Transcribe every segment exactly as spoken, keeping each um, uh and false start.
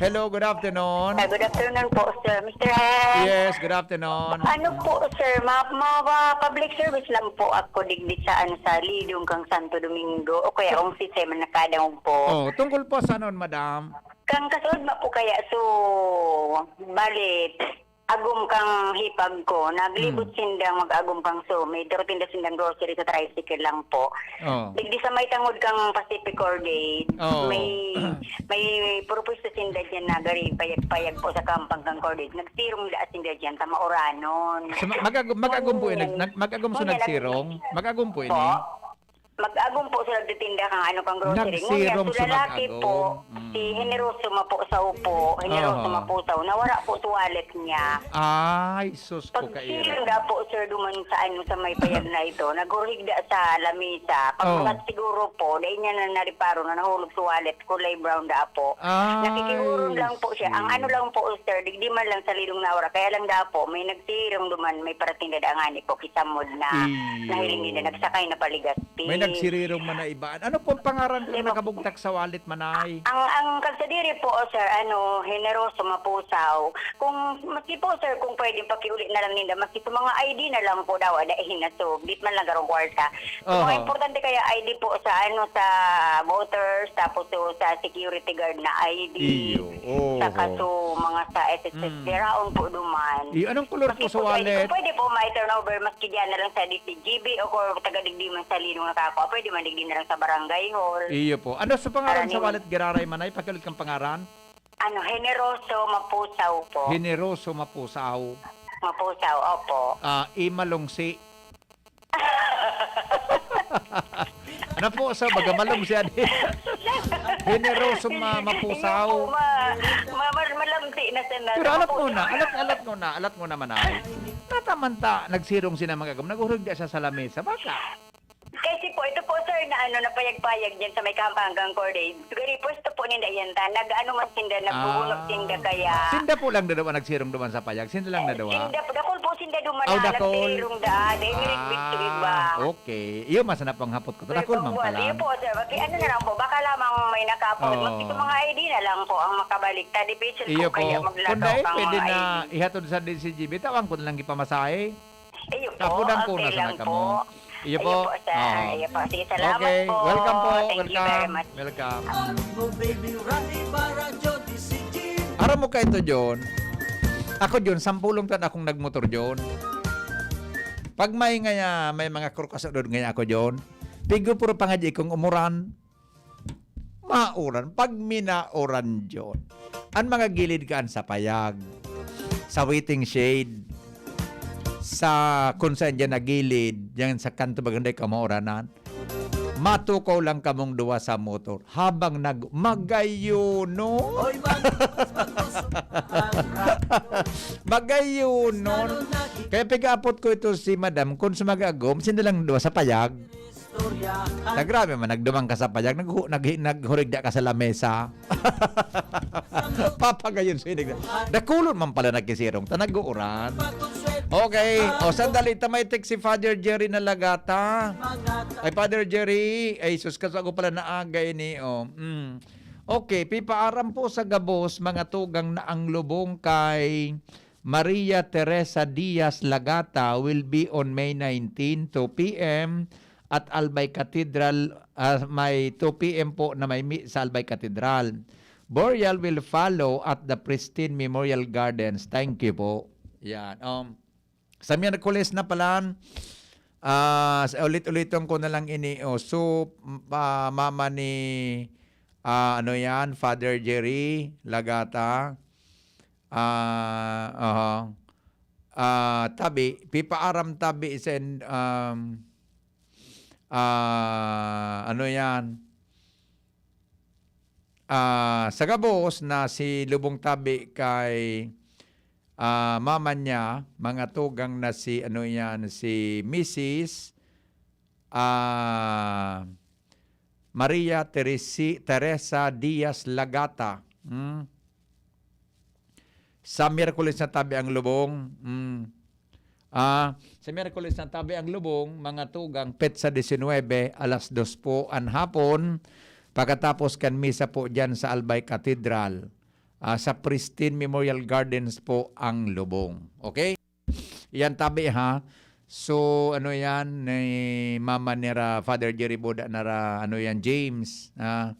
Hello, good afternoon. Ah, good afternoon po, sir. Mister Hen. Yes, good afternoon. Ano po, sir? Ma, ma, ma- public service lang po ako digdi sa, ano, sa Lidong kang Santo Domingo o kaya ang sistema nakadangog po. Oh, tungkol po sa noon, madam. Kang kasunod ma po kaya, so, balit, agom kang hipag ko, naglibot sindang mag-agom kang so, may darating na sindang grocery sa tricycle lang po. Oh. Digdi sa may tangod kang Pacific Corday, Oo. may may purpose sinda dyan na gari payag-payag po sa kampang kang Corday. Nagsirong da sinda dyan sa Mauranon. So, ma- mag-agom, mag-agom po ini. Ngunyan, Nag- mag-agom so ngunyan, nagsirong. Mag-agom po ini. Po? Mag-agom po sila nagtitinda kang ano, kang grocery. Ngunyan, Nagsirong so sa lalaki mag-agom. po, Mm. si Generoso Mapusaw po, Generoso Aha. Mapusaw, nawara po sa wallet niya. Ay, sus po Pag kaira. sirong da po, sir, duman sa ano, sa may payag na ito, nagurhig da sa lamisa. Pag Oh. mga siguro po, dahil niya na nariparo na nahulog sa wallet, kulay brown da po. Ay. Nakikihuron lang po siya. Ang ano lang po, sir, digdi man lang sa Lidong nawara. Kaya lang da po, may nagsirong duman, may parating da ngani po, kisamod na Iyo. nahiling nila, nagsakay na pa Legazpi. May nagsirirong man na iba. Ano pong pangaran ng Iba. Nakabugtak sa wallet, manay? Ang ang kagsadiri po, oh, sir, ano, Generoso Mapusaw. Kung, maski po, sir, kung pwedeng pakiuli na lang ninda, maski sa mga I D na lang po daw, ada hinasog, dit man lang garong kwarta. Sa mga Aha. importante kaya I D po sa, ano, sa voters, tapos so, sa security guard na I D. Iyo. Oho. Saka so, mga sa S S S, Mm. diraon po duman. Iyo, anong kulor po Maski sa po, sir, wallet? kung pwede po, ma-turn over, maski dyan na lang sa D C G B o kung taga digdi man sa Lidong nakako, pwede man digdi na lang sa barangay hall. Iyo po. Ano sa pangaran sa Karaniwan. Wallet Giraray, manay? Pakiulit kang pangaran. Ano, Generoso Mapusaw po. Generoso Mapusaw. Mapusaw, opo. Ah, Ima Longsi. Ano po sa baga malong siya di? Generoso ma mapusaw. Iyo po, ma, ma, ma, malamti na siya na. Pero alat Mapusaw. Muna, alat, alat muna, alat muna, manay. Tataman ta, nagsirong sina mga agom, nag-urog di siya sa lamesa. Baka? Kasi po, ito po, sir, na ano, napayag-payag dyan sa may Kampanggang Corday. Gari, pwesto po ninda yan ta. Nag-ano man sinda, nagbubunot Ah. Sinda kaya. Sinda po lang dadawa nagsirong duman sa payag. Sinda lang dadawa. Sinda, dakol po sinda duman Aw, na dakol. nagsirong da. Dahil may big sa iba. Ah, okay. Iyo, masanap ang hapot ko. Dakol man pala. Iyo po, sir. Pati ano na lang po, baka lamang may nakapag. Oo. Magkita mga I D na lang po ang makabalik. Tadi, Pichel Iyo po, kaya po. maglakaw Kung dahil kang pwede mga na I D. Ihatod sa D C G B, tawang ko na lang ipamasahe. Iyo po, Tapudan ko okay na sana lang kamo. Po. Iyo po. Iyo po, sir. Oo. Iyo po. Sige, salamat Okay, po. welcome po. Thank you Welcome. Very much. Welcome. Ang mo, baby, Rani, para Jody si Jean. Aram mo ka ito, John? Ako, John, sampulong tan akong nagmotor, John. Pag may ngaya, may mga krukas udod ngaya ako, John. Pigo puro pangadyi kong umuran. Mauran. Pag minauran, John. Ang mga gilid kaan sa payag, sa waiting shed, sa kung saan dyan nagilid, dyan sa kanto baganday kamauranan, matukaw lang kamong duwa sa motor habang nag magayuno. Oy, bagos, bagos, ang radyo. Magayunon. Lalo na Kaya pigapot ko ito si madam, kung sumagagom, sinda lang duwa sa payag. Istoryahan. Na grabe man, nagdumang ka sa payag, naghu- nag- naghurig da ka sa lamesa. Papagayon sa inig. Dakulon man pala nagkisirong, ta nag-uuran. Okay, o sandali, ta may text si Father Jerry na Lagata. Ay, Father Jerry, ay sus, kaso ako pala naaga ini, oh. Mm. Okay, pipaaram po sa gabos, mga tugang na ang lubong kay Maria Teresa Diaz Lagata will be on May nineteen, two p m at Albay Cathedral, ah, may two p m po na may mi- sa Albay Cathedral. Burial will follow at the Pristine Memorial Gardens. Thank you po. Yan. Um, sa Miyerkules na pala, ah, sa- ulit-uliton ko na lang ini. Oh, so, pa, mama ni, ah, ano yan, Father Jerry Lagata. Ah, aha. Ah, tabi, pipaaram tabi sen, um, ah, ano yan? Ah, sa gabos na si lubong tabi kay, ah, mama niya, mga tugang na si, ano yan, si Missus, ah, Maria Teresi- Teresa Diaz Lagata. Hmm? Sa Miyerkules na tabi ang lubong. Hmm. Ah, sa Miyerkules na tabi ang lubong, mga tugang, petsa disinwebe, alas dos po an hapon, pagkatapos kan misa po dyan sa Albay Cathedral. Ah, sa Pristine Memorial Gardens po ang lubong. Okay? Yan tabi, ha. So, ano yan, ni mama nira, Father Jerry Boda nara, ano yan, James, ah,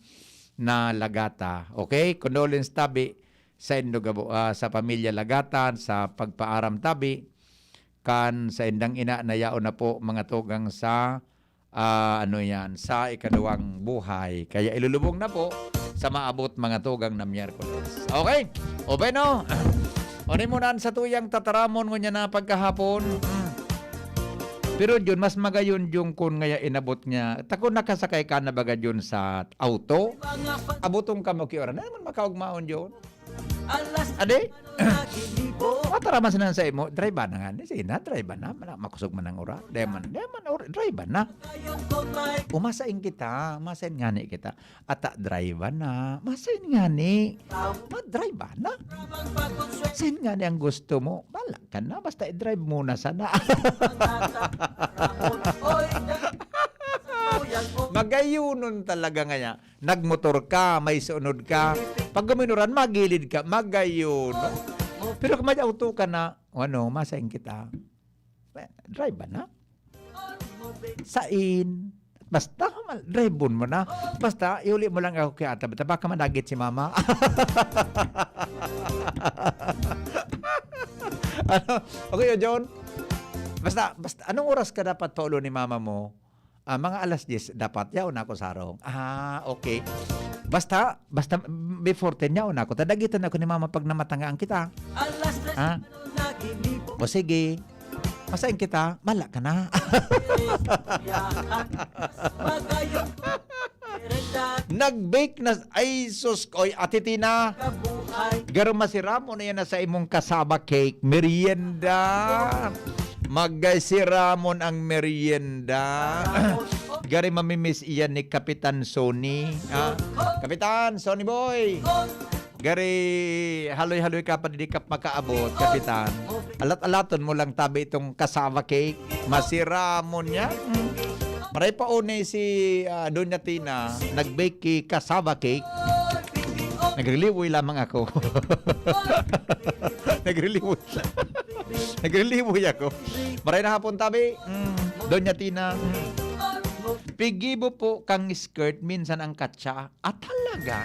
na Lagata. Okay? Condolence tabi sa indo gabo, ah, sa pamilya Lagata, sa pagpaaram tabi kan sa indang ina na yaon na po mga tugang sa, ah, ano yan, sa ikaduwang buhay. Kaya ilulubong na po sa maabot mga tugang na Miyerkules. Okay? O, bueno. O, ni mo na sa tuyang tataramon ngunyan na pagkahapon. Mm. Pero Jun, mas magayon yung kun ngaya inabot niya. Tako nakasakay ka na baga Jun sa auto? Abutong ka mo kiora. Na naman makaugmaon Jun? Ade? Matara man sinan sa imo, drive na nga ni. Sige na, drive na. Mala-, makusog man ang ura. Di man, di man, ura, drive na. Umasain kita, masain nga ni kita. Ata drive na, masain nga ni. Ma-drive na. Sain nga ni ang gusto mo? Bala ka na, basta i-drive mo na sana. Magayunon talaga ngaya. Nagmotor ka, may sunod ka. Pag guminuran, magilid ka, magayon. Pero kung may auto ka na, o ano, masain kita. Drive ba na? Sain? Basta, mal-, drive mo na. Basta, iuli mo lang ako kay Ata. Basta baka managit si mama. Ano? Okay, John? Basta, basta, anong oras ka dapat paulo ni mama mo? Ah, mga alas diyes dapat, yaon ako sa harong. Ah, okay. Basta, basta before ten, yaon ako. Tadagitan ako ni mama pag namatangaan kita. Alas tres. Ha? O sige. Masain kita, mala ka na. Nag-bake na, ay sus, oy, Ate Tina. Garo masiramon na yan na sa imong cassava cake, merienda. Magasiramon ang merienda. Gari mamimiss iyan ni Kapitan Sonny. Ah, Kapitan Sonny Boy. Gari haloy-haloy ka pa, di ka makaabot, Kapitan. Alat-alaton mo lang tabi itong cassava cake. Masiramon niya. Mm. Maray pa unay si, ah, Doña Tina, nag-bake ki cassava cake. Nagriliwoy lamang ako. Nagriliwoy lang. Nagriliwoy ako. Maray na hapon, tabi. Mm. Doña Tina. Mm. Pigibo po kang skirt, minsan ang katsa. Ah, talaga?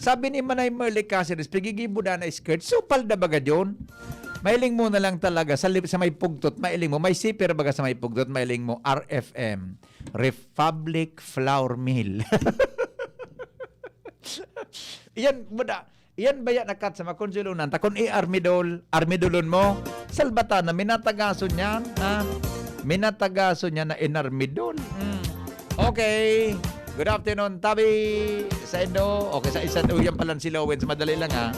Sabi ni Manay Merly Caceres, pigigibo na na skirt. So, palda baga, John? Mailing mo na lang talaga sa, li-, sa may pugtot, mailing mo. May siper baga sa may pugtot, mailing mo. R F M, Republic Flour Mill. Iyan, buda. Iyan baya nakat sa makonsulonan. Ta kun i-armidol, armidolon mo. Salbata na, minatagason niyan, ha? Minatagason niya na inarmidol. Mm. Okay. Good afternoon, tabi sa Indo. Okay, sa isa, uyan pala si Lowens. Madali lang, ha?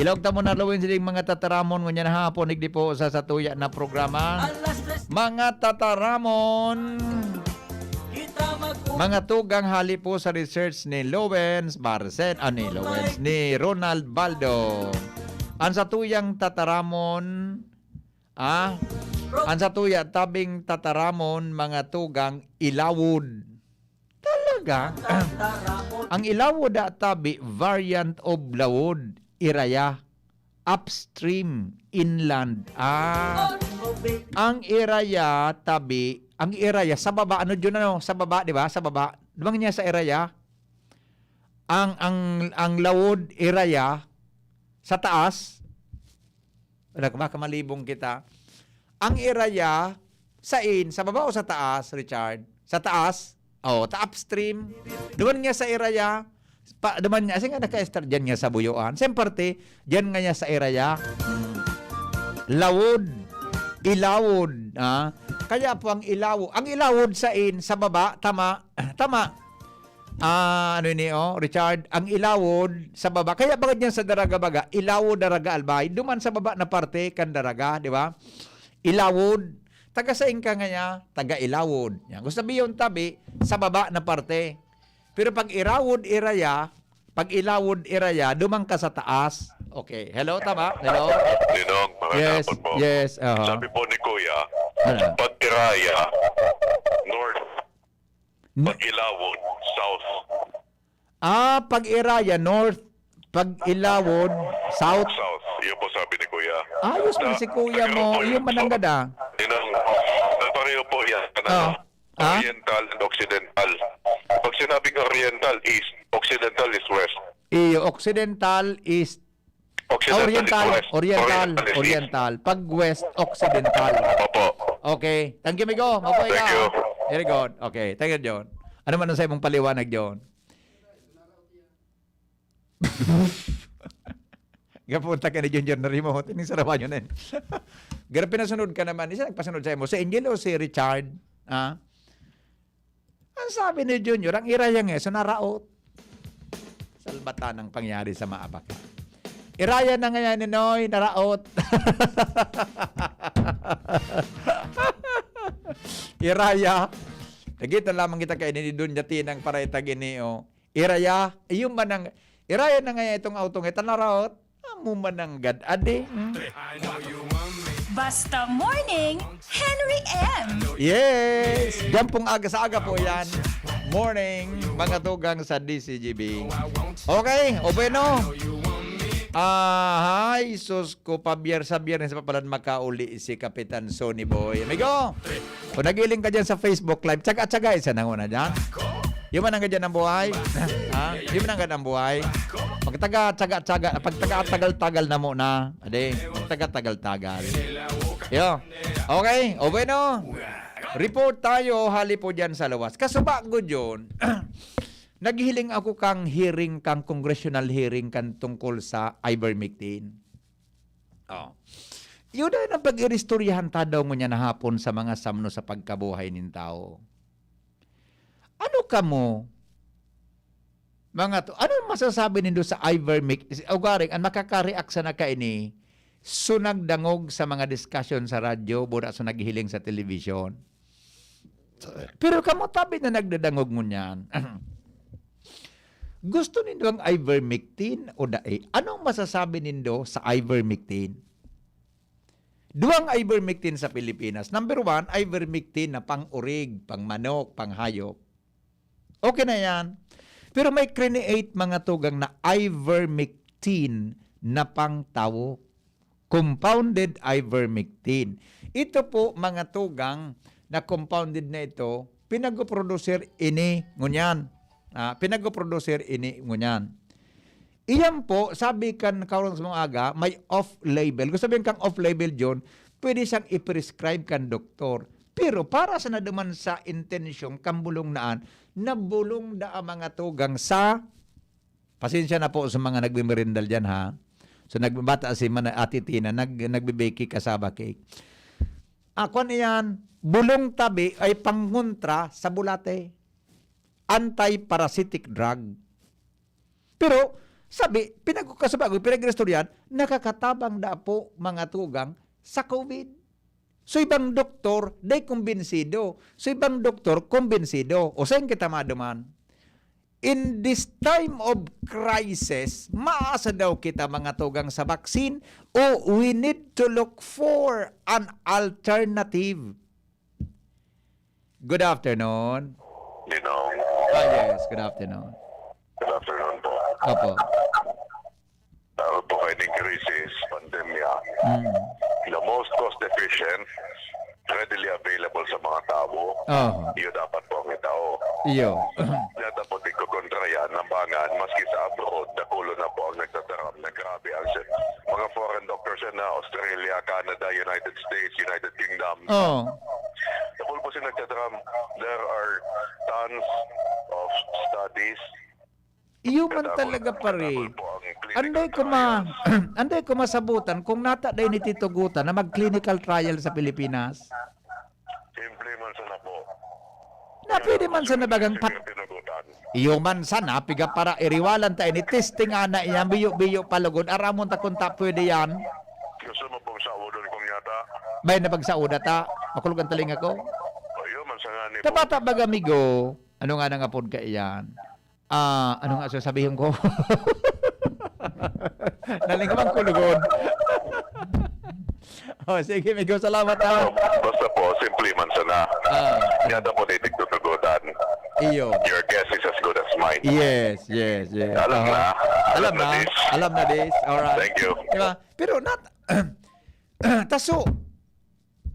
Ilog ta mo na, Lowens, ding mga tataramon. Ngunyan hapon, igdi po sa satuya na programa. Mga tataramon. Mga tugang hali po sa research ni Lowens Barcen, ah, ni Lowens, ni Ronald Baldo. Ang satuyang tataramon, ah, ang satuya tabing tataramon, mga tugang ilawod. Talaga? Ang ilawod da tabi, variant of lawod, iraya. Upstream, inland. Ah, ang iraya, tabi, ang iraya, sa baba, ano yun, ano? Sa baba, di ba? Sa baba. Dumang niya sa iraya. Ang, ang, ang lawod, iraya, sa taas. Wala ka, baka malibong kita. Ang iraya, sain, sa baba o sa taas, Richard? Sa taas? Oh, ta upstream. Duman nga sa iraya, pa, duman nga, kasi nga naka-start dyan nga sa Buyuan. Siyempre, dyan nga niya sa iraya. Mm. Lawod. Ilawod. Ah. Kaya po ang ilawod. Ang ilawod sain, sa baba, tama. Tama. Ah, ano ini, oh, Richard? Ang ilawod sa baba. Kaya baka dyan sa Daraga baga, ilawod, Daraga, Albay. Duman sa baba na parte, kan Daraga, di ba? Ilawod. Taga sain ka nga niya? Taga Ilawod. Yan. Gusto sabihin tabi, sa baba na parte. Pero pag irawod, iraya, pag ilawod, iraya, duman ka sa taas. Okay. Hello, tama? Hello? Ninong, magandang Yes, hapon po. yes, aha. Sabi po ni Kuya, Ano? pag iraya, north. N- Pag ilawod, south. Ah, pag iraya, north. Pag-ilawod, south. South. Yun po sabi ni Kuya. Ayos man si Kuya mo. Yun man ang gada. Yun ang, pareho po yan. Ano, Ah. Ah? Oriental and Occidental. Pag sinabing Oriental, East. Occidental is West. Iyo, Occidental, East. Occidental Oriental, is West. Oriental, Is East. Oriental. Pag West, Occidental. Opo. Okay. Thank you, migo. Mabuhay Thank ka. you. Very good. Okay. Thank you, John. Ano man ang sa imong paliwanag, John? Gapunta ka ni Junior na remote. Ining sarawan yun eh. Grabe, nasunod ka naman. Isa nagpasunod sa imo. Si Angel o si Richard? Ha? Ang sabi ni Junior, ang iraya nga, so naraot. Salbatan ang pangyari sa maabak. Iraya na ngayon ni Noy, naraot. Iraya. Nagita lamang kita kay ni Dunya Tinang para itag ini, oh. Iraya, iyo man ang, iraya na ngayon itong auto nga, ito naraot. Amo man ang gad, adi. Hmm? Basta Morning, Henry M. Yes! Diyan pong aga sa aga po yan. Morning, mga tugang sa D C G B. Okay, o bueno. Ah, hi, sus ko, pa Biyer-, sa Biyernes pa pala makauli si Kapitan Sonny Boy. Amigo, kung nagiling ka dyan sa Facebook Live, tsaga-tsaga isa na una dyan. Yung man ang ganyan ang buhay. Ha? Yung man ang ganyan ang buhay. Pagtaga-tsaga-tsaga, pagtaga-tagal-tagal na muna. Ade, pagtaga-tagal-tagal. Yo. Okay, o bueno. Report tayo, hali po dyan sa lawas. Kasubago yun, naghiling ako kang hearing, kang congressional hearing kan tungkol sa ivermectin. Oh. Yun na ang pag-iristoryahan ta daw ngunyan na hapon sa mga samno sa pagkabuhay nin tao. Ano kamo, mga to, ano masasabi nindo sa ivermectin? Ugaring, ang makaka-react sana kaini, so nagdangog sa mga discussion sa radyo, bura so naghiling sa television. Pero kamo tabi na nagdadangog ngunyan. Gusto nindo ang ivermectin o dai? Anong masasabi nindo sa ivermectin? Duwang ivermectin sa Pilipinas. Number one, ivermectin na pang-urig, pang-manok, pang-hayop. Okay na yan. Pero may create mga tugang na ivermectin na pang-tawo. Compounded ivermectin. Ito po, mga tugang na compounded na ito, pinag-producer ini ngunyan. Ah, pinag-producer ini ngunyan. Iyan po, sabi kan Kaurang sa mga aga, may off-label. Gusto sabihin kang off-label, John, pwede siyang i-prescribe kan doktor. Pero para sa naduman sa intensyon, kang bulong naan, nabulong da ang mga tugang sa, pasensya na po sa mga nagmimerindal dyan, ha. So, nagbabata si Mana Ate Tina, nag, nagbibake cassava cake. Ah, kwan iyan, bulong tabi ay pangontra sa bulate. Anti-parasitic drug. Pero, sabi, pinagkasubago, pinag-istoryahan, nakakatabang da po mga tugang sa COVID. So, ibang doktor, day kumbinsido. So, ibang doktor, kumbinsido. O, saan kita maduman? In this time of crisis, maasa daw kita mga tugang sa vaccine o we need to look for an alternative? Good afternoon. Ninong. Ah, yes, good afternoon. Good afternoon po. Opo. Dahil po kay ning crisis, pandemya, Mm. the most cost-efficient, readily available sa mga tao, Oho. iyo dapat po ang itao. Iyo. Dapat po di ko kontra yan, nambangan, maski sa abroad, dakulo na po ang nagtataram na grabe ang sa mga foreign doctors yan na Australia, Canada, United States, United Kingdom. Oh. Dakulo po sila nagtataram. There are tons of studies. Iyo man talaga, pare. Anday ko ma-, anday ko masabutan kung nata day nititugutan na mag-clinical trial sa Pilipinas. Simple man sana po. Na pwede man sana bagang pat-, Tinugutan. iyo man sana, piga para iriwalan ta ini testing ana iyan, biyo-biyo palugod, aramon ta kung ta pwede yan. Gusto mo pong saudon kong yata? Bay na pagsauda ta, makulog ang talinga ko. O, iyo man sana ni Kabata baga, amigo, ano nga nang apod ka iyan? Ah, ano nga sasabihin ko? Naling ko bang kulugon? Oh, sige, amigo, salamat ha. Basta po, simple man sana. Ah. Yata po, titigtutugutan. Iyo. Your guess is as good as mine. Yes, yes, yes. Alam na. Alam na. Alam na this. Alright. Thank you. Diba? Pero not, taso,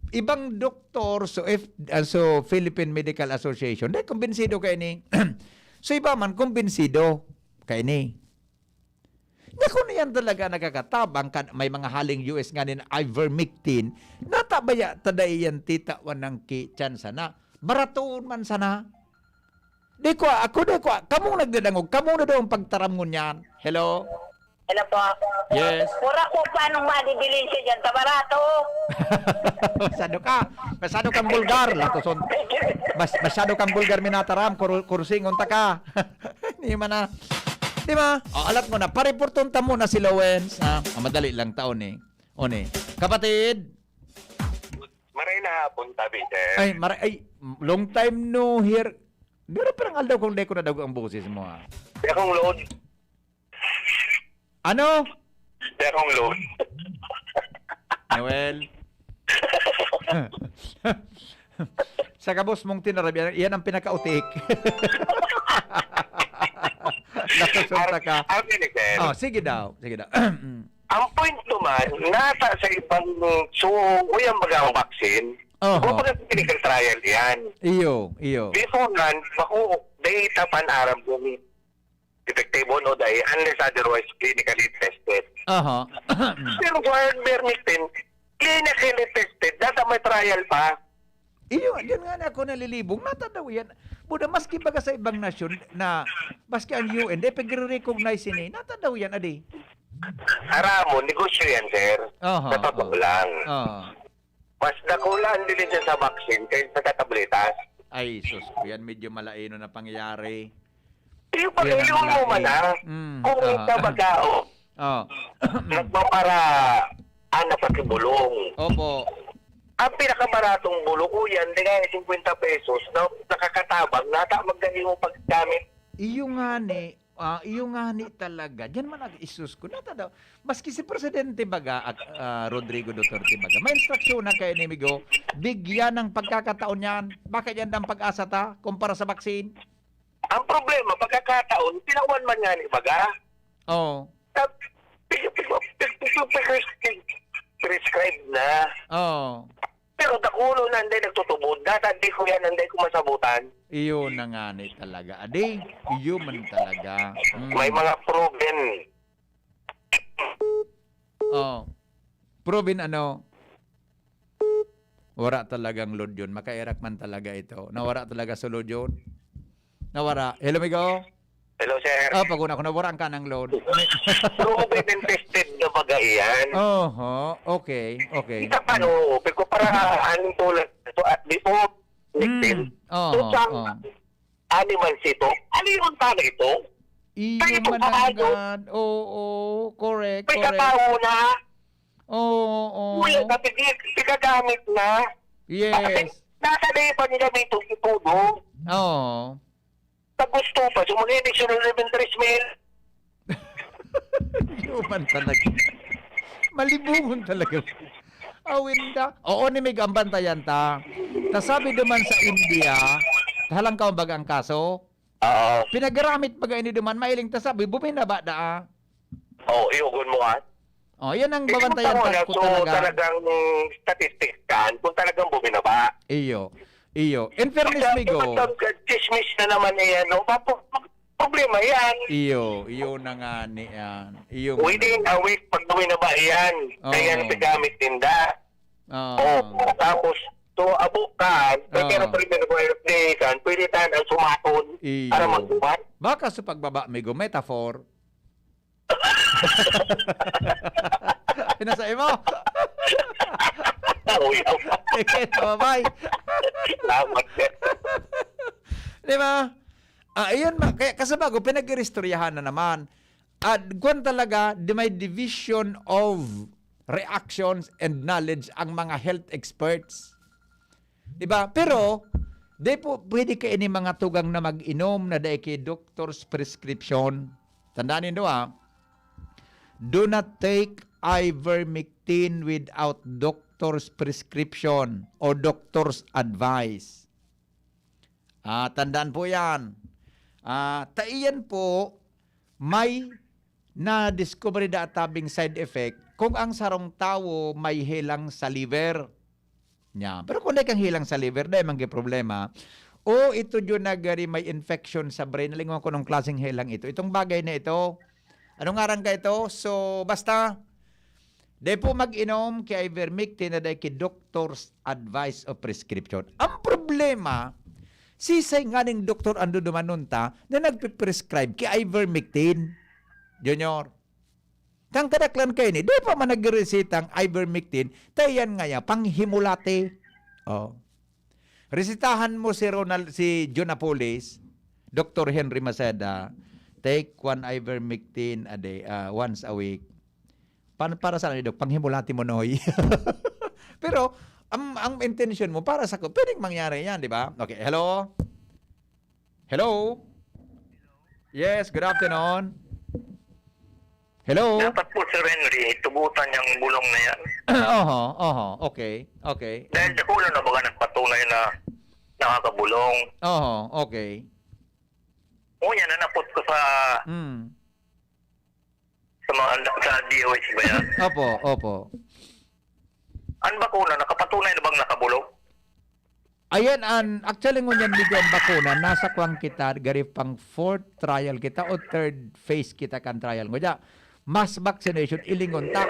ibang doktor, so if, ah, so Philippine Medical Association, dai kumbinsido kay ni. So iba man, kumbinsido kay ni. Nga kung yan talaga nakakatabang ka, may mga haling U S nga nin ivermectin, natabaya ta dai yan titawan ng ki-, tsansa na. Baratoon man sana. Di ko, ako di ko, kamong nagdadangog, kamong na daw ang pagtaram ngunyan. Hello? Hello po. Yes. Wala ko pa anong madibilin siya dyan, kabarato. Masyado ka. Masyado kang bulgar. Lakoson. Mas, masyado kang bulgar, minataram. Kur-, kursingon ta ka. Di man na. Di ba? O, alat mo na. Pariporton ta muna si Lowens. Ha? Ah, madali lang taon eh. O ni. Kapatid. Maray na hapon, tabi, sir. Ay, maray, ay, long time no hear. Pero parang aldaw kung di ko nadago ang boses mo, ha. Di akong load. Ano? Di akong load. Noel. Sa gabos mong tinarab, yan, yan ang pinakautik. Nasusunta ka. Ar-, Arvin, sir. Oh, sige daw. Sige daw. Ang point naman, nasa sa ibang, so, uyang baga ang vaccine, Oho. Kung baga clinical trial yan. Iyo, iyo. Before nan, bako, data pan aram kung epektibo o dai, unless otherwise clinically tested. Aha. Pero for ivermectin, clinically tested, nasa may trial pa. Iyo, diyan nga na ako nalilibong. Nata daw yan. Buda, maski baga sa ibang nasyon na, maski ang U N, di pag-recognize ini. Nata daw yan, adi. Aramon, negosyo yan, sir. Aha, Sa totoo aha. lang. Aha. Mas dakula ang diligyan sa vaccine kaysa sa tabletas. Ay, sus ko, yan medyo malaino na pangyayari. Yung Yan ang pag-iyon mo malaki. man, ah, Mm, kung aha. ikaw mag-aon, Oh. nagpapara, anak sa bulong. Opo. Ang pinakabaratong bulong, o yan, di kaya fifty pesos na nakakatabang, nata magdali mo paggamit. Iyo nga ni, ah, iyo nga ni talaga. Diyan man nag-isus ko. Nata daw, maski si Presidente baga, at, ah, Rodrigo Duterte baga, may instruksyon na kay enemigo, bigyan ng pagkakataon yan. Baka yan ang pag-asa ta kumpara sa vaccine. Ang problema, pagkakataon, tinawan man nga ni baga. Oo. Tap-, pig-, pig-, pig-, pig-, pig-, prescribe na. Oo. Pero dakulo na hindi nagtutubod. Dati hindi ko yan, hindi ko masabutan. Iyo na nga ni talaga. Adi, iyo man talaga. Mm. May mga proven. Oh. Proven ano? Wala talagang load yun. Makairak man talaga ito. Nawara talaga sa load yun. Nawara. Hello, amigo? Hello, sir. Oh, pag una ko, nawara ang kanang load. Proven and tested na baga iyan. Oho. Okay. Okay. Kita pa, no? Pero para anong tulad ito at before, Mm. victim. Oho. So, sa Oh. animals ito, ano yung tana ito? Iyo Kaya ito man ang kaado. God. Oo. Correct. May Correct. katao na. Oo. Oo. Wala na, pig-, pinagamit na. Yes. Nasa na yung panggamit ito, ito, no? Oo. Pag gusto pa, so mag-election ng eleven tres mil. Human talaga. Malibungon talaga. Awinda. Oo, ni Mig, ang bantayan ta. Ta sabi duman sa India, halang ka baga ang kaso? Oo. Pinagaramit baga ini duman, mailing ta sabi, bumina ba daa? Oo, iugon mo, ah. Oh, yan ang Hindi mo babantayan tama ta na, kung so, talaga. talagang statistics kan, kung talagang bumina ba. Iyo. Iyo. In fairness, Pagka, Migo. pagka chismis na naman, eh, ano, papo-, problema yan. Iyo. Iyo na nga ni yan. Iyo nga Within na. a week, pag bumina ba yan, Oo. kaya nagamit ninda. Oo. Oh, tapos, so, abo ka, may Oo. kaya na pwede na kaya na kan, pwede tayo ang sumaton Iyo. para magbuhat. Baka sa pagbaba, Migo, metaphor. Pinasa mo? Uy, Sige, bye-bye. Salamat, sir. Di ba? Ah, ayun, ma-, kaya kasabago, pinag-iristoryahan na naman. At kwan talaga, di may division of reactions and knowledge ang mga health experts. Di ba? Pero, di po pwede kaini mga tugang na mag-inom na dai ki doctor's prescription. Tandaan nindo, ah, do not take ivermectin without doctor's prescription or doctor's advice. Ah, tandaan po yan. Ah, ta iyan po, may nadiskubre da tabing side effect kung ang sarong tawo may helang sa liver niya. Pero kung dai kang helang sa liver, dai man gyud problema. O ito yun nagari may infection sa brain. Nalingaw ko nung klaseng helang ito. Itong bagay na ito, anong ngaran ka ito? So, basta, dai po mag-inom ki ivermectin na dai ki doctor's advice o prescription. Ang problema, sisay nganing doktor ang dudumanon ta na nagpe-prescribe ki ivermectin, Junior? Kan kadaklan kaini, dai pa man nagreseta ang ivermectin, ta iyan ngaya, panghimulati. Oh. Resetahan mo si Ronald, si Jun Apulis, Doktor Henry Maceda, take one ivermectin a day, ah, once a week. Pan-, para saan, Dok? Panghimulati mo, Noy. Pero, ang, ang intensyon mo, para sa ko, pwedeng mangyari yan, di ba? Okay, hello? Hello? Yes, good afternoon. Hello? Dapat po, Sir Henry, tugutan yung bulong na yan. Oho, oho. Okay, okay. Dahil dakula na baga nagpatunay na nakakabulong. Oho, okay. Ngunyan, nanapot ko sa, Mm. sa mga, sa D O H ba yan? Opo, opo. Ang bakuna, nakapatunay na bang nakabulong? Ayan, an, actually, ngunyan, medyo ang bakuna, nasa kwang kita, gari pang fourth trial kita o third phase kita kan trial. Ngunyan, mass vaccination, ilingon ta.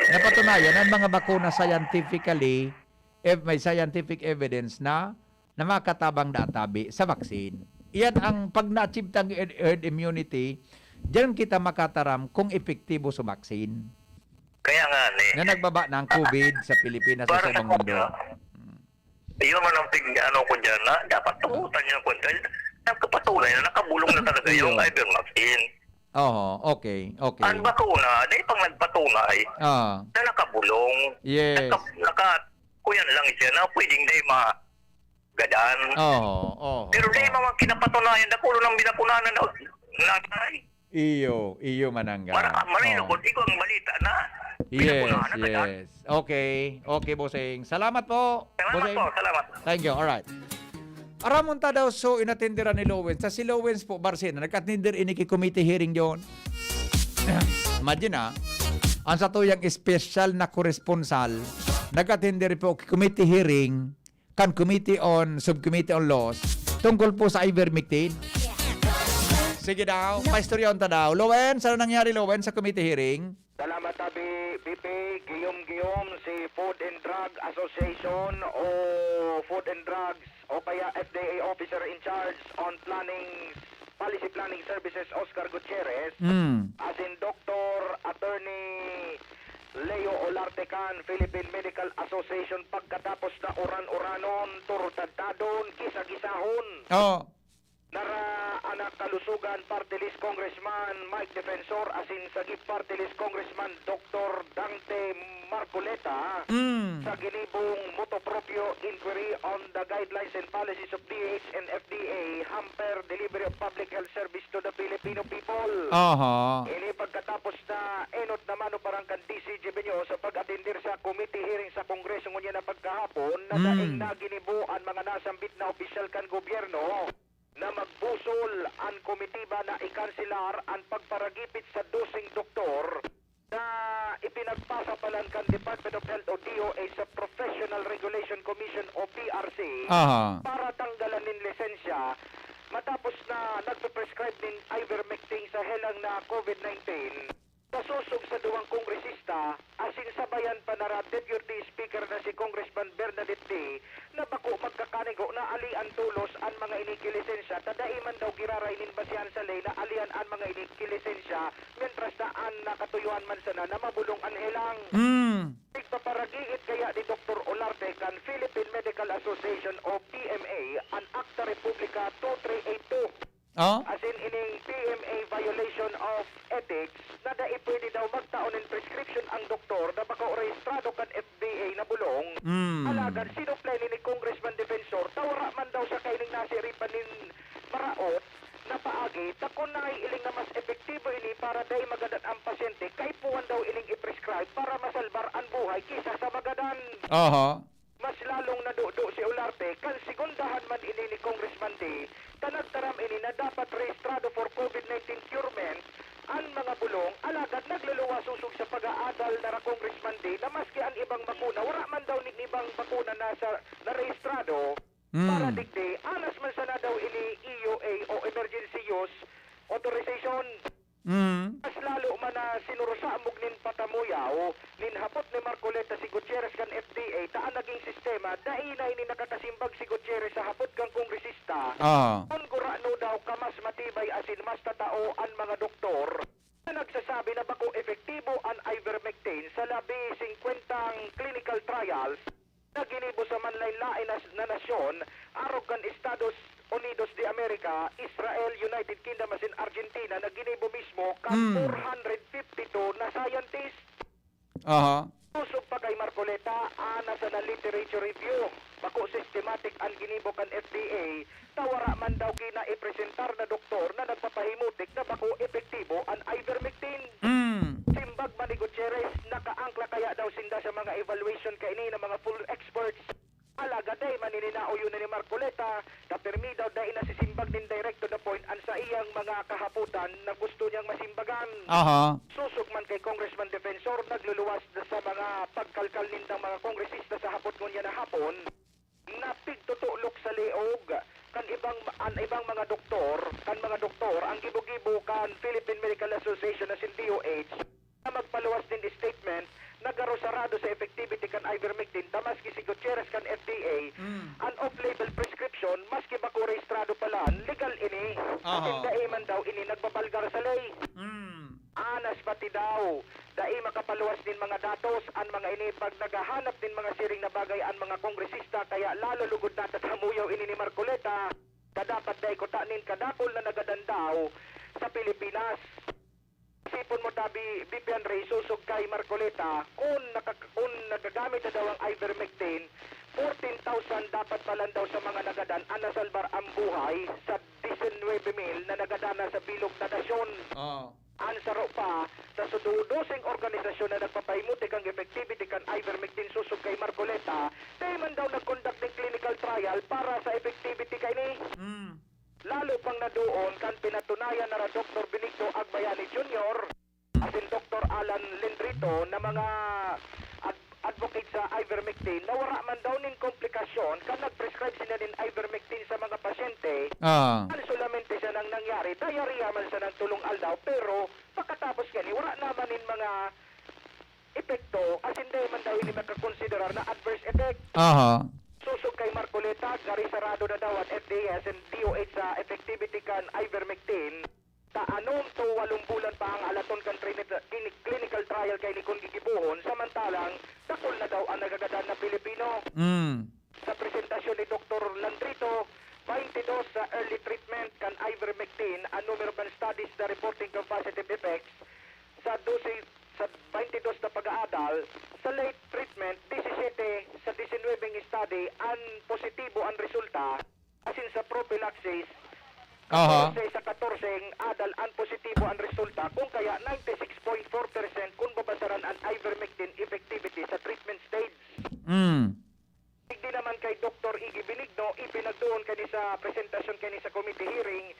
Napatunayan, ang mga bakuna scientifically, if may scientific evidence na, na makatabang na tabi sa vaccine. Iyan ang pag na-achieve tang herd, herd immunity, diyan kita makataram kung epektibo sa vaccine. Kaya nga, ni. Na nagbaba na ang COVID sa Pilipinas sa Para sa ibang mundo. Kanya, yun man ang pig-, ano ko dyan, na dapat tugutan niya ang kwan. Dahil nagkapatunay na nakabulong na talaga yung Iyo. ivermectin. Oho, okay, okay. Ang bakuna, dahil pang nagpatunay Ah. na nakabulong. Yes. Naka-, naka-, kuyan lang siya na pwedeng dahil ma-, gadan. Oho, oho, Pero dahil oho. mga kinapatunayan, dakulo ng binakunahan na, na, Iyo, iyo, manangga. Mara-, marino Oh. ko, di ko ang balita na Yes, pinakunahan na gadan. yes. Okay. Okay, bossing. Salamat po, Salamat bossing. po, salamat. Thank you. Alright. Aramon ta daw, so, inatenderan ni Lowens. Sa si Lowens po, Barcena, nag-attender ini ki committee hearing yon. Imagine, ah, ang satuyang espesyal na koresponsal, nag-attender po ki committee hearing kan Committee on, Subcommittee on Laws, tungkol po sa ivermectin. Sige daw, paistoryaon ta daw. Lowens, ano nangyari, Lowens, sa committee hearing? Salamat, Abi. B P, giyom-giyom si Food and Drug Association o Food and Drugs o kaya F D A Officer in Charge on Planning, Policy Planning Services, Oscar Gutierrez, Mm. asin Doktor Attorney Leo Olarte kan Philippine Medical Association pagkatapos na uran-uranon, turtadtadon, gisa-gisahon. Oh. Nara anak kalusugan, Party List Congressman Mike Defensor asin sagip Party List Congressman Doktor Dante Marcoleta Mm. sa ginibong motu proprio inquiry on the guidelines and policies of D H and F D A, hamper delivery of public health service to the Filipino people. Aha. Ini pagkatapos na enot na mano parang kan D C G Benyo sa pag-atendir sa committee hearing sa Kongreso ngunyan na pagkahapon na Mm. daing naginibo an mga nasambit na opisyal kan gobyerno na magbusol an komitiba na ikanselar an pagparagipit sa doseng doktor na ipinagpasa palan kan Department of Health o D O H sa Professional Regulation Commission o P R C Aha. para tanggalan nin lisensya matapos na nagpe-prescribe nin ivermectin sa helang na COVID nineteen. Sa sosog sa duwang kongresista, asin sabayan pa nara Deputy Speaker na si Congressman Bernadette Dy, na bako magkakanigo na alian tolos an mga ini ki lisensya, ta dai man daw giraray nin basehan sa ley na alian an mga ini ki lisensya, mientras na an nakatuyuhan man sana na mabulong an helang. Mm. Pigpaparagiit kaya ni Doktor Olarte kan Philippine Medical Association o P M A an Akta Republika two three eight two. Oh? Asin ining P M A violation of ethics na dai pwede daw magtao nin prescription ang doktor na bako rehistrado kan F D A na bulong. Mm. Alagad sinuplay ni, ni Congressman Defensor, ta wara man daw siya kaining nasiripan nin maraot na paagi, ta kun nahihiling na mas epektibo ini para dai magadan ang pasyente, kaipuhan daw ining i-prescribe para masalbar an buhay kisa sa magadan. Aha. Mas lalong nadudo si Olarte kan segundahan man ini ni Congressman Dee, ta nagtaram ini na dapat rehistrado for COVID nineteen curement an mga bulong, alagad nagluluwas sosog sa pag-aadal na ra Congressman Dee na maski an ibang bakuna, wala man daw nin ibang bakuna na sa, na rehistrado para Hmm. digdi, anas man sana daw ini E U A o emergency use authorization. Mm. Mas lalo man na sinurusamog nin patamuyaw nin hapot ni Marcoleta si Gutierrez kan F D A, ta an naging sistema, dai na ini nakakasimbag si Gutierrez sa hapot kan kongresista. Ah. Kun gurano daw ka mas matibay asin mas tatao an mga doktor na nagsasabi na bako epektibo an ivermectin sa labi singkwentang clinical trials na ginibo sa manlaen-laen na, na nasyon, arog kan Estados Unidos de America, Israel, United Kingdom asin Argentina, na ginibo mismo kan Hmm. four hundred fifty-two na scientists. Aha. Sosog pa kay Marcoleta, ana sa na literature review, bako systematic an ginibo kan F D A, ta wara man daw kinaipresentar na doktor na nagpapahimutik na bako epektibo an ivermectin. Mm. Simbag man ni Gutierrez, nakaangkla kaya daw sinda sa mga evaluation kaini na mga full experts. Alagad dai man ini naoyon ni Marcoleta, ta pirmi daw dai nasisimbag nin direct to the point an saiyang mga kahapotan na gusto niyang masimbagan. Aha. Sosog man kay Congressman Defensor, nagluluwas sa mga pagkalkal nindang mga kongresista sa hapot ngunyan na hapon, na pigtutulok sa liog kan ibang, an ibang mga doktor, kan mga doktor, ang gibo-gibo kan Philippine Medical Association asin D O H, na magpaluwas nin statement na garo sarado sa effectivity kan ivermectin, ta maski si Gutierrez kan F D A, Mm. an off-label prescription, maski bako rehistrado palan, legal ini. Aha. Asin dai man daw ini nagbabalgar sa ley. Mm. Anas pati daw, dai makapaluwas nin mga datos an mga ini pag naghahanap nin mga siring na bagay an mga kongresista, kaya lalo lugod natatamuyaw ini ni Marcoleta, ta dapat dai kuta nin kadakul na nagadan daw sa Pilipinas. Isipon mo ta, Bi-, Bipian Rey, sosog kay Marcoleta, kun nakak-, kun nagagamit na daw ang ivermectin, fourteen thousand dapat palan daw sa mga nagadan an nasalbar ang buhay sa disinwebe mil na nagadan na sa bilog na nasyon. Oo. An saro pa, sa su-, doseng organisasyon na nagpapahimutik ang effectivity kan ivermectin sosog kay Marcoleta, dai man daw nag-conduct nin clinical trial para sa effectivity kaini. Mm. Lalo pang naduon kan pinatunayan na ra Doktor Benigno Agbayani Junior asin Doktor Alan Lendrito na mga ad-, advocate sa ivermectin na wara man daw nin komplikasyon kan nag-prescribe sila nin ivermectin sa mga pasyente. Ah. An solamente sanang nangyari, diarrhea man sanang tolong aldaw, pero pakatapos kani, wara naman nin mga epekto, asin dai man daw ini makakonsiderar na adverse effect. Aha. Sosog kay Marcoleta, gari sarado na daw an F D A asin D O H sa effectivity kan ivermectin. Ta anom to walong bulan pa ang alaton kan trini-, clini-, clinical trial kaini kun gigibohon, samantalang dakul na daw an nagagadan na Pilipino. Mm. Sa presentasyon ni Doktor Landrito, twenty-two sa early treatment kan ivermectin an numero kan studies na reporting kan positive effects. Sa dose, sa twenty-two na pag-aadal, sa late treatment, disisete sa disinwebeng study an positibo an resulta, asin sa prophylaxis, Aha. katorse sa katorse adal an positibo an resulta, kung kaya ninety-six point four percent kun babasaran an ivermectin effectivity sa treatment stage. Mm. Digdi naman kay Doktor Iggy Benigno, ipinagdoon kani sa presentasyon kani sa committee hearing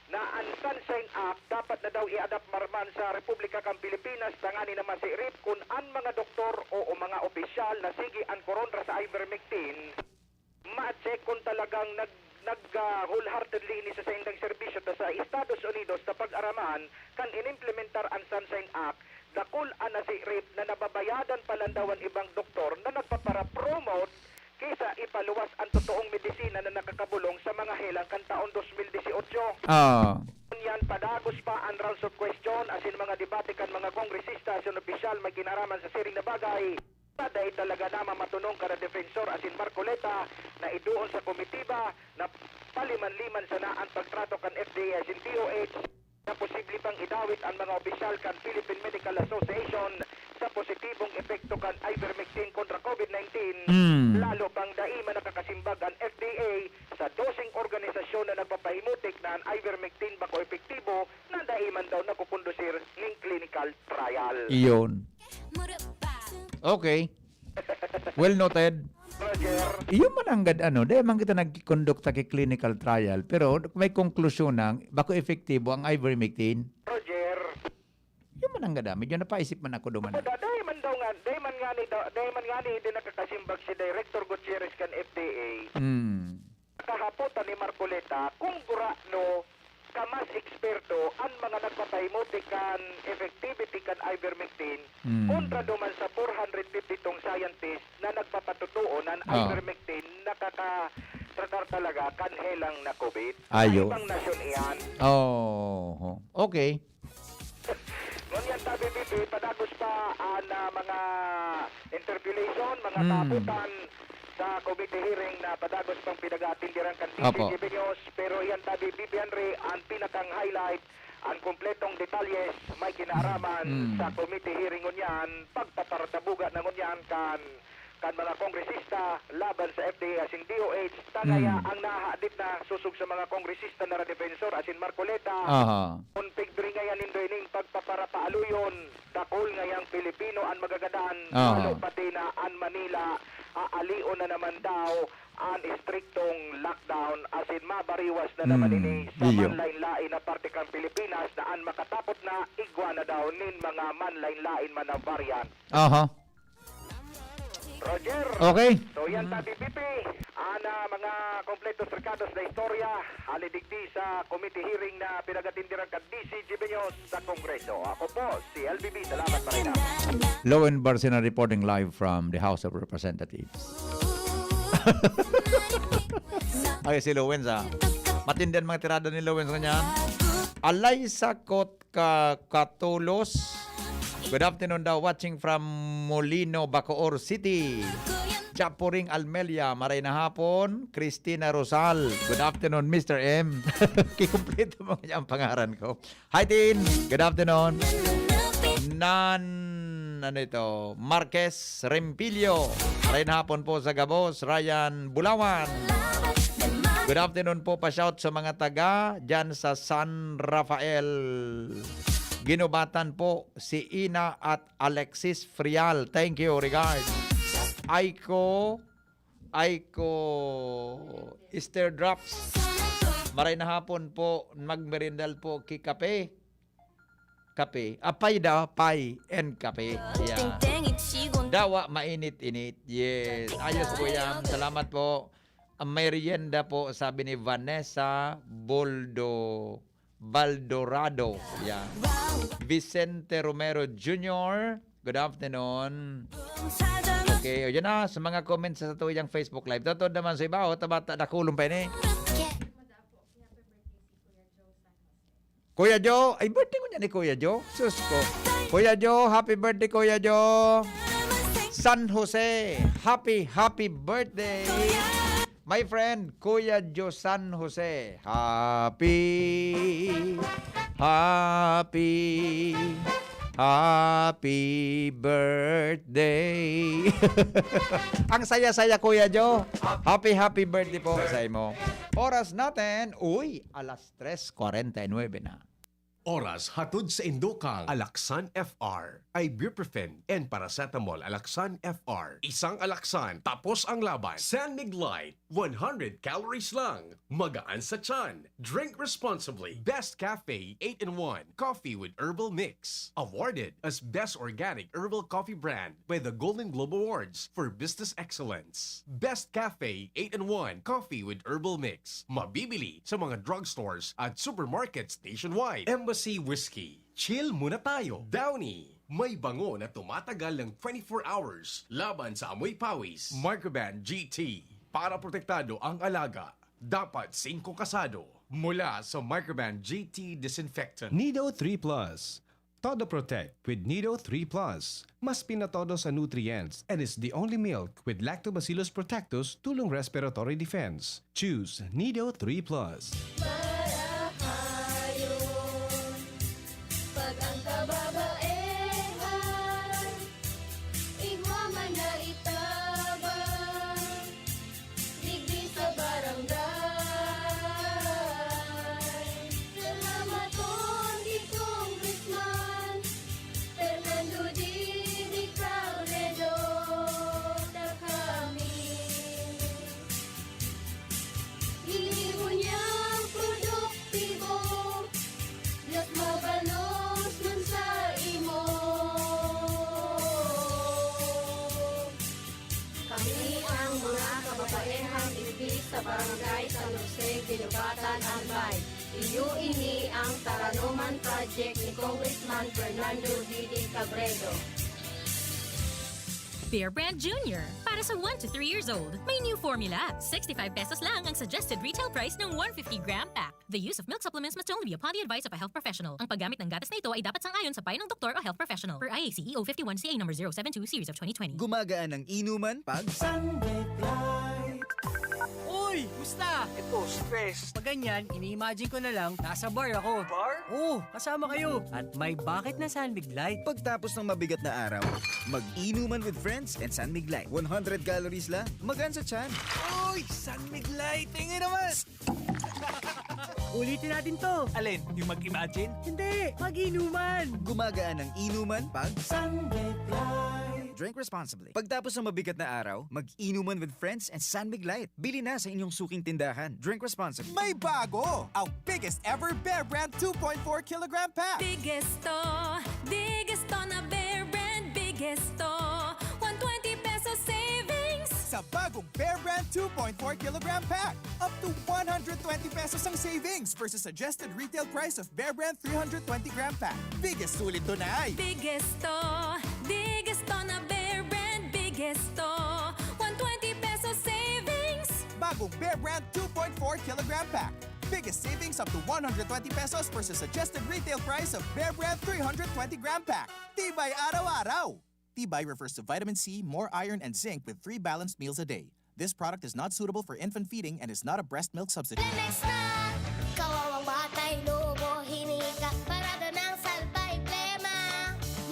na an Sunshine Act dapat na daw i-adapt man sa Republika kan Pilipinas tanganing na masiirip kun an mga doktor o, o mga opisyal na sige an korontra sa ivermectin, ma-check kun talagang nag-, nag, ah, wholeheartedly ini sa saindang serbisyo ta sa Estados Unidos ta pag-araman kan inimplementar an Sunshine Act, dakul an nasiirip na nababayadan pa lang daw an ibang doktor na nagpapara-promote kaysa ipaluwas an totoong medisina na nakakabolong sa mga helang kan taon dos mil dieciocho. Ah. Ngunyan, padagos pa an rounds of question asin mga debate kan mga kongresista asin opisyal may kinaraman sa siring na bagay. Dai talaga na mamatonong kan Defensor asin Marcoleta na iduon sa komitiba na paliman-liman sana an pagtrato kan F D A asin D O H na posible pang idawit an mga opisyal kan Philippine Medical Association sa positibong epekto kan ivermectin kontra COVID nineteen, Hmm. lalo pang dai man nakakasimbag an F D A sa doseng organisasyon na nagpapahimutik na an ivermectin bako epektibo na dai man daw nagkukondusir nin clinical trial. Iyon. Okay. Well noted. Roger. Iyo man ang gad-, ano, dai man kita nagkikondukta ki clinical trial, pero may konklusyon na bako epektibo ang ivermectin. Roger. Iyo man ang gad-, ah, medyo napaisip man ako duman. Ako, da-, dai man daw nga, dai man nga ni daw, dai man nga ni din nakakasimbag si Director Gutierrez kan F D A. Hmm. Kahapotan ni Marcoleta kung gurano ka mas eksperto an mga nagpapahimoti kan effectivity kan ivermectin Hmm. kontra duman sa four hundred fifty tong scientist na nagpapatotoo na an Ah. ivermectin nakakatratar talaga kan helang na COVID. Ayo. Sa ibang nasyon iyan. Oh, okay. Ngunyan tabi, Bibi, padagos pa an, ah, mga interpolation, mga Hmm. kahapotan sa committee hearing na padagos pang pinag-aatindiran kan Apo. D C G B News. Pero yan tabi, Bibi Henry, ang pinakang highlight, ang kompletong detalye may kinaaraman Hmm. sa committee hearing ngunyan, pagpaparatabuga na ngunyan kan, kan mga kongresista laban sa F D A asin D O H. Tangaya Hmm. ang nahahadit na sosog sa mga kongresista na radefensor asin Marcoleta. Aha. Kun pigdringayan nindo ining pagpaparapaaluyon, dakul ngayang Pilipino an magagadan, Ah. lalo pati na an Manila, aalion na naman daw an estriktong lockdown, asin mabariwas na naman Hmm, ini sa iyo. manlain-lain na parte kan Pilipinas na an makatapot na igwa na daw nin mga manlain-lain man na variant. Aha. Roger. Okay. So, yan Mm. tabi, P P. Ana, mga kompletos rekados na istorya, hali digdi sa committee hearing na pinagatindiran kan D C G B News sa Kongreso. Ako po, si L B B. Salamat, Marina. Lowen Barcena reporting live from the House of Representatives. Ay, si Lowen sa matindi an mga tirada ni Lowen sa kanya. Alay sakot ka, Katulos. Good afternoon daw, watching from Molino, Bacoor City. Chapuring Almelia, maray na hapon. Christina Rosal, good afternoon, Mister M. Kikumpleto mo niya ang pangaran ko. Hi, Tin. Good afternoon. Nan, ano ito? Marquez Rempilio. Maray na hapon po sa gabos. Ryan Bulawan. Good afternoon po. Pa-shout sa mga taga dyan sa San Rafael. Ginubatan po si Ina at Alexis Frial. Thank you. Regards. Aiko, Aiko, Easter Drops. Maray na hapon po. Magmerindal po ki kape. Kape. Apay da, pay and kape. Yeah. Dawa, mainit-init. Yes. Ayos po yan. Salamat po. Ang merienda po, sabi ni Vanessa Boldo, Baldorado. Yeah. Vicente Romero Junior, good afternoon. Okay, o, yan na, sa mga comments sa tuyang Facebook Live. Totoo naman sa iba, o, tabata, dakulong pa ini. Kuya Joe, ay, birthday ko niya ni Kuya Joe. Sus ko. Kuya Joe, happy birthday, Kuya Joe. San Jose, happy, happy birthday. My friend, Kuya Joe San Jose, happy, happy, happy birthday. Ang saya-saya, Kuya Joe. Happy, happy birthday po sa imo. Oras natin, uy, alas tres kwarenta y nuebe na. Oras hatod sa indo kang Alaxan F R, ibuprofen and paracetamol. Alaxan F R, isang Alaxan, tapos ang laban. San Mig Light, one hundred calories lang, magaan sa tiyan. Drink responsibly. Best Cafe eight-in-one Coffee with Herbal Mix, awarded as Best Organic Herbal Coffee Brand by the Golden Globe Awards for Business Excellence. Best Cafe eight-in-one Coffee with Herbal Mix. Mabibili sa mga drugstores at supermarkets nationwide. Embassy Whiskey. Chill muna tayo. Downy. May bango na tumatagal ng twenty-four hours laban sa amoy pawis. Microban G T. Para protektado ang alaga, dapat singko kasado. Mula sa Microban G T Disinfectant. Nido three Plus. Todo Protect with Nido three Plus. Mas pinatodo sa nutrients and is the only milk with Lactobacillus protectus tulong respiratory defense. Choose Nido three Plus. Marahayon, pag ang kababaehan, igwa man na itabang, digdi sa barangay. Salamaton ki Congressman Fernando Jimmy Robredo, ta kami Parehan digdi sa Barangay San Jose, Guinobatan, Albay. Iyo ini ang Taranoman Project ni Congressman Fernando Didi Cabredo. Bear Brand Junior, para sa one to three years old. May new formula. Sixty-five pesos lang ang suggested retail price ng one fifty gram pack. The use of milk supplements must only be upon the advice of a health professional. Ang paggamit ng gatas na ito ay dapat sang-ayon sa payo ng doktor o health professional. Per I A C E O fifty-one C A number zero seven two series of twenty twenty. Gumagaan ang inuman pag Sunday Light. Uy! Musta? Ito, stress. Pag ganyan, ini-imagine ko na lang, nasa bar ako. Bar? Oo, kasama kayo. At may bakit na San Mig Light. Pagtapos ng mabigat na araw, mag-inuman with friends and San Mig Light. One hundred calories lang, magaan sa tiyan. Uy! San Mig Light! Tingin naman! Ulitin natin to. Alin? Yung mag-imagine? Hindi! Mag-inuman! Gumagaan ang inuman pag San Mig Light. Drink responsibly. Pagtapos ng mabigat na araw, mag-inuman with friends and San Mig Light. Bili na sa inyong suking tindahan. Drink responsibly. May bago! Ang biggest ever Bear Brand two point four kilogram pack! Biggest to! Biggest to na Bear Brand! Biggest to! One twenty pesos savings! Sa bagong Bear Brand two point four kilogram pack, up to one hundred twenty pesos ang savings versus suggested retail price of Bear Brand three hundred twenty gram pack. Biggest sulit to na ay! Biggest to! Biggest to na Bear Brand! Biggest to! One twenty pesos savings! Bagong Bear Brand two point four kilogram pack. Biggest savings up to one hundred twenty pesos versus suggested retail price of Bear Brand three hundred twenty gram pack. Tibay araw-araw! Tibay refers to vitamin C, more iron, and zinc with three balanced meals a day. This product is not suitable for infant feeding and is not a breast milk substitute. Lemex na! Kawawang batay, lobo, hinika, parada ng salbay, plema.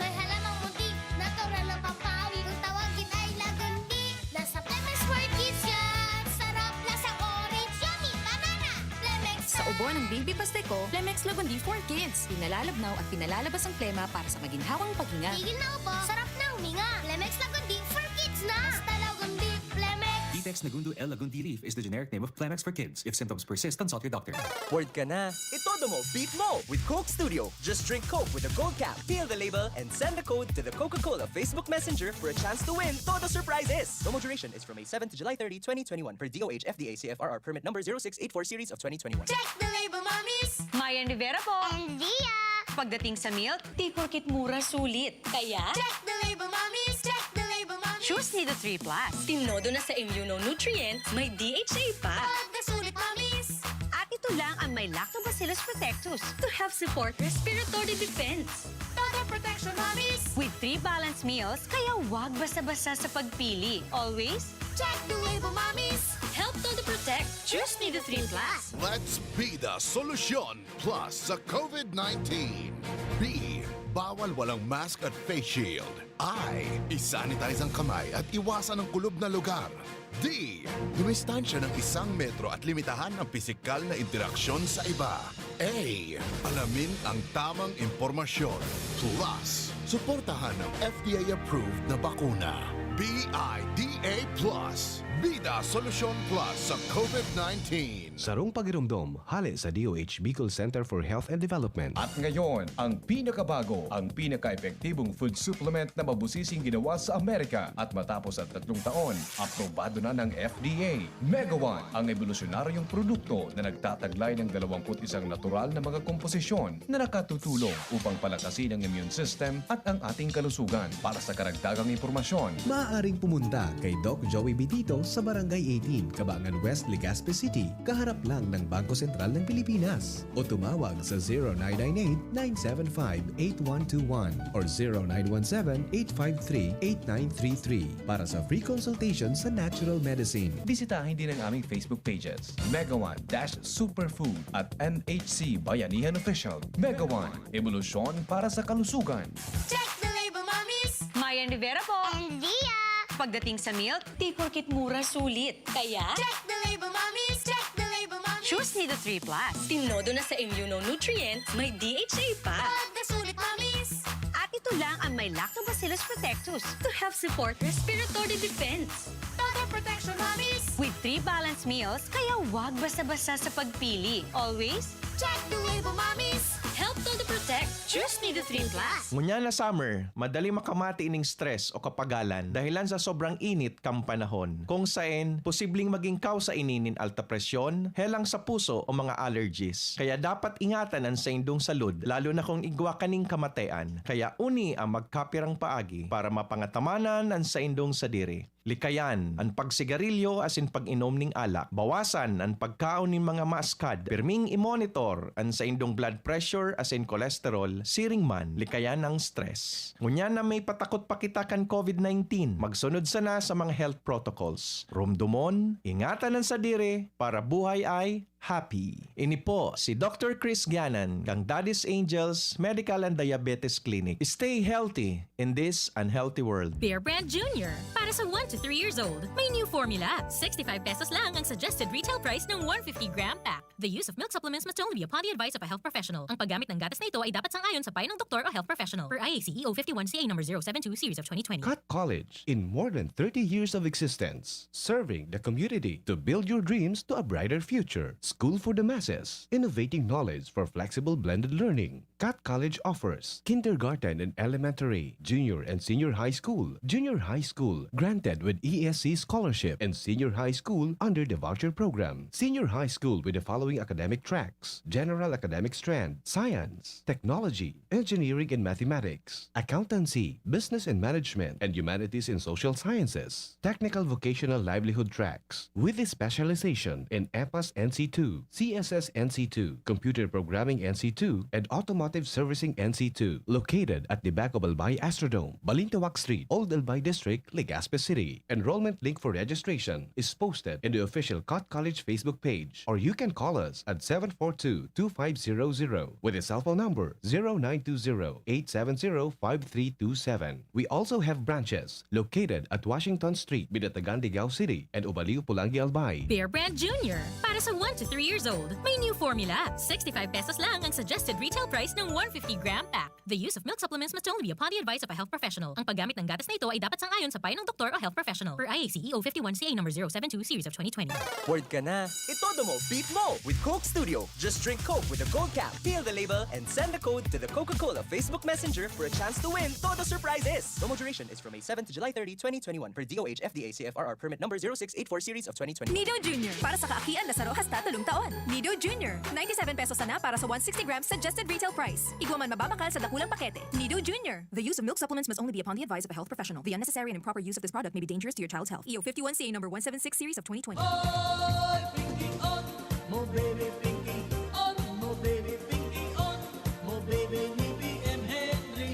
May halamang munti, natural na pampawi. Kung tawagin ay lagundi, nasa Lemex for Kids yan! Sarap, lasang orange, yummy, banana! Lemex Sa ubo ng Baby Pasteco, Lemex Lagundi for Kids. Pinalalabnaw at pinalalabas ang plema para sa maginhawang paghinga. Tigil na ubo, sarap na huminga. Lemex Lagundi for Kids na! Basta Lagundi, Lemex! Ditex Nagundo L Lagundi Leaf is the generic name of Clemex for Kids. If symptoms persist, consult your doctor. Bored ka na? Itodo mo, beat mo with Coke Studio. Just drink Coke with a gold cap, peel the label, and send the code to the Coca-Cola Facebook Messenger for a chance to win Todo Surprises. Promo duration is from May seven to July thirty, twenty twenty-one per D O H F D A C F R R permit number zero six eight four series of twenty twenty-one. Check the label, mommies! Mayan Rivera po! And Zia! Pagdating sa milk, di porkit mura sulit. Kaya, check the label, mommies! Check the label, mommies! Choose Nido three plus. Tinodo na sa immunonutrient, may D H A pa. Pagkasulit, mommies! At ito lang ang may Lactobacillus protectus to help support respiratory defense. Todo protection, mommies! With three balanced meals, kaya wag basta-basta sa pagpili. Always, check the label, mommies! Help Todo Protect. Choose Nido three plus. Let's be the solution plus sa COVID nineteen. B, bawal walang mask at face shield. I, isanitize ang kamay at iwasan ang kulob na lugar. D, dumistansya ng isang metro at limitahan ang pisikal na interaksyon sa iba. A, alamin ang tamang impormasyon. Plus, suportahan ang F D A-approved na bakuna. B I D A plus, Bida Solusyon Plus sa COVID nineteen. Sarong pagiromdom, hale sa D O H Bicol Center for Health and Development. At ngayon, ang pinakabago, ang pinaka-epektibong food supplement na mabusising ginawa sa Amerika at matapos ang tatlong taon, aprobado na ng F D A. Megawan, ang ebolusyonaryong produkto na nagtataglay ng dalawampu't isang natural na mga komposisyon na nakatutulong upang palakasin ang immune system at ang ating kalusugan. Para sa karagdagang impormasyon, maaaring pumunta kay Doc Joey Bidito sa Barangay eighteen, Cabangan West, Legazpi City, kaharap lang ng Bangko Sentral ng Pilipinas. O tumawag sa zero nine nine eight, nine seven five, eight one two one or zero nine one seven, eight five three, eight nine three three para sa free consultation sa natural medicine. Bisitahin din ang aming Facebook pages, Megawan dash Superfood at N H C Bayanihan Official. Megawan, ebolusyon para sa kalusugan. Check the label, mommies! Mayan Rivera po! And Zia! Pagdating sa milk, di porkit mura sulit. Kaya, check the label, mommies! Check the label, mommies! Choose Nido three plus. Tinodo na sa immunonutrient, may D H A pa. Pagkasulit, mommies! At ito lang ang may Lactobacillus protectus to help support respiratory defense. Todo protection, mommies! With three balanced meals, kaya wag basta-basta sa pagpili. Always, check the label, mommies! Help Todo Protect. Diyos Nido three plus. Ngunyan na summer, madali makamati ining stress o kapagalan dahilan sa sobrang init kan panahon, kung saen posibleng magin kausa ini nin alta presyon, helang sa puso o mga allergies. Kaya dapat ingatan an saindong salud, lalo na kung igwa kaning kamatean. Kaya uni ang magkapirang paagi para mapangatamanan an saindong sadiri. Likayan an pagsigarilyo asin pag-inom ning alak. Bawasan an pagkaon nin mga maaskad. Pirming i-monitor an saindong blood pressure asin cholesterol, siring man likayan ang stress. Ngunyan na may patakot pa kita kan COVID nineteen, magsunod sana sa mga health protocols. Rumdomon, ingatan an sadiri, para buhay ay happy. Ini po si Doctor Chris Gianan kang Daddy's Angels Medical and Diabetes Clinic. Stay healthy in this unhealthy world. Bear Brand Junior. Para sa one to three years old, may new formula. Sixty-five pesos lang ang suggested retail price ng one fifty gram pack. The use of milk supplements must only be upon the advice of a health professional. Ang paggamit ng gatas na ito ay dapat sang-ayon sa payo ng doktor o health professional. Per I A C E O fifty-one C A number zero seven two series of twenty twenty. Cat College, in more than thirty years of existence, serving the community to build your dreams to a brighter future. School for the masses, innovating knowledge for flexible blended learning. Cat College offers kindergarten and elementary, junior and senior high school, junior high school granted with E S C scholarship, and senior high school under the voucher program. Senior high school with the following academic tracks: general academic strand, science, technology, engineering and mathematics, accountancy, business and management, and humanities and social sciences, technical vocational livelihood tracks, with a specialization in EPAS N C two, C S S N C two, Computer Programming N C two, and Automotive Servicing N C two, located at the back of Albay Astrodome, Balintawak Street, Old Albay District, Legazpi City. Enrollment link for registration is posted in the official Cat College Facebook page, or you can call us at seven four two, two five zero zero with a cell phone number zero nine two zero, eight seven zero, five three two seven. We also have branches located at Washington Street, Binatagan, Digao City, and Ubaliw, Pulangi, Albay. Bear Brand Junior. Para sa one to three years old, may new formula. Sixty-five pesos lang ang suggested retail price ng one fifty gram pack. The use of milk supplements must only be upon the advice of a health professional. Ang paggamit ng gatas na ito ay dapat sang-ayon sa payo ng doktor o health professional. Per I A C E O fifty-one C A number zero seven two series of twenty twenty. Bored ka na? Itodo mo, beat mo with Coke Studio. Just drink Coke with a gold cap, peel the label, and send the code to the Coca-Cola Facebook Messenger for a chance to win Todo Surprises. Promo duration is from May seven to July thirty, twenty twenty-one, per D O H F D A C F R R permit number zero six eight four series of twenty twenty-one. Nido Junior, para sa kaakian, Lazaro hasta tolong taon. Nido Junior, ninety-seven pesos sana para sa one sixty grams suggested retail price. Igwa man mababakal sa dakulang pakete. Nido Junior. The use of milk supplements must only be upon the advice of a health professional. The unnecessary and improper use of this product may be dangerous to your child's health. E O fifty-one C A number one seven six series of twenty twenty. Oy, Pinky On! Mo baby Pinky On! Mo baby Pinky On! Mo baby ni B M Henry!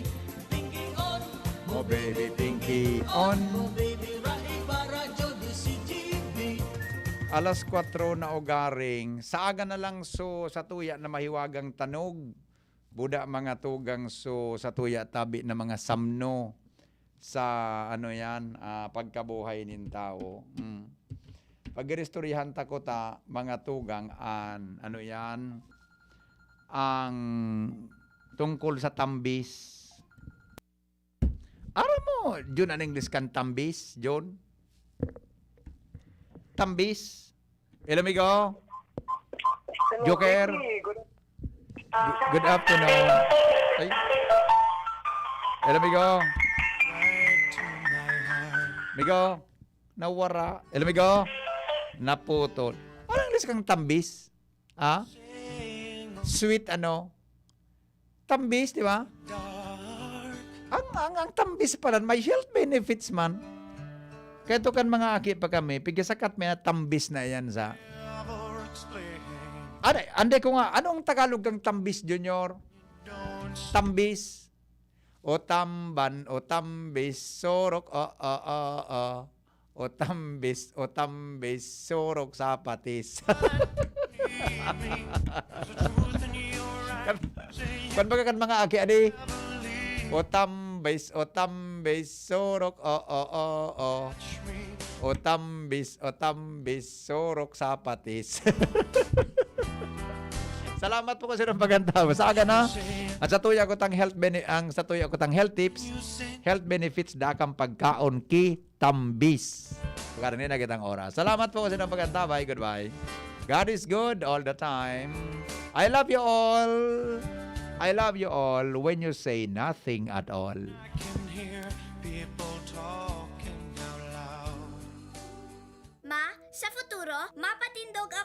Pinky On! Mo baby Pinky On! Mo baby Rai Barajo di si G B! Alas kwatro na ugaring, saaga na lang so sa tuya na mahiwagang tanog, buda mga tugang so sa tuya tabi na mga samno sa ano yan, ah, pagkabuhay nin tawo. Mm. Pag-iristoryahan ta ko ta, mga tugang, an ano yan, ang tungkol sa tambis. Aram mo, Jun, an English kan tambis, Jun? Tambis? Hello, amigo? Joker? Good, good afternoon. Ay. Hello, amigo? Amigo? Nawara. Hello, amigo? Naputol. Parang English kang tambis. Ha? Sweet ano? Tambis, di ba? Ang, ang, ang tambis pala, may health benefits man. Kaya to kan mga aki pa kami, pigasakat may na tambis na yan sa... Ano, ande ko nga, anong Tagalog kang tambis, Junior? Tambis. O tamban, o tambis, surok, o, o, o, o. O tambis, o tambis, surok sa patis. Kan, kan baga kan mga aki, adi. O tambis, o tambis, surok, o, o, o, o. O tambis, o tambis, surok sa patis. Salamat po kasi ng paganta. Sa aga na. At sa tuya ko tang health bene-, ang sa tuya ko tang health tips, health benefits da kang pagkaon ki tambis. Karne na kitang oras. Salamat po kasi ng paganta. Bye, goodbye. God is good all the time. I love you all. I love you all when you say nothing at all. I can hear people talking out loud. Ma, sa futuro, mapatindog ako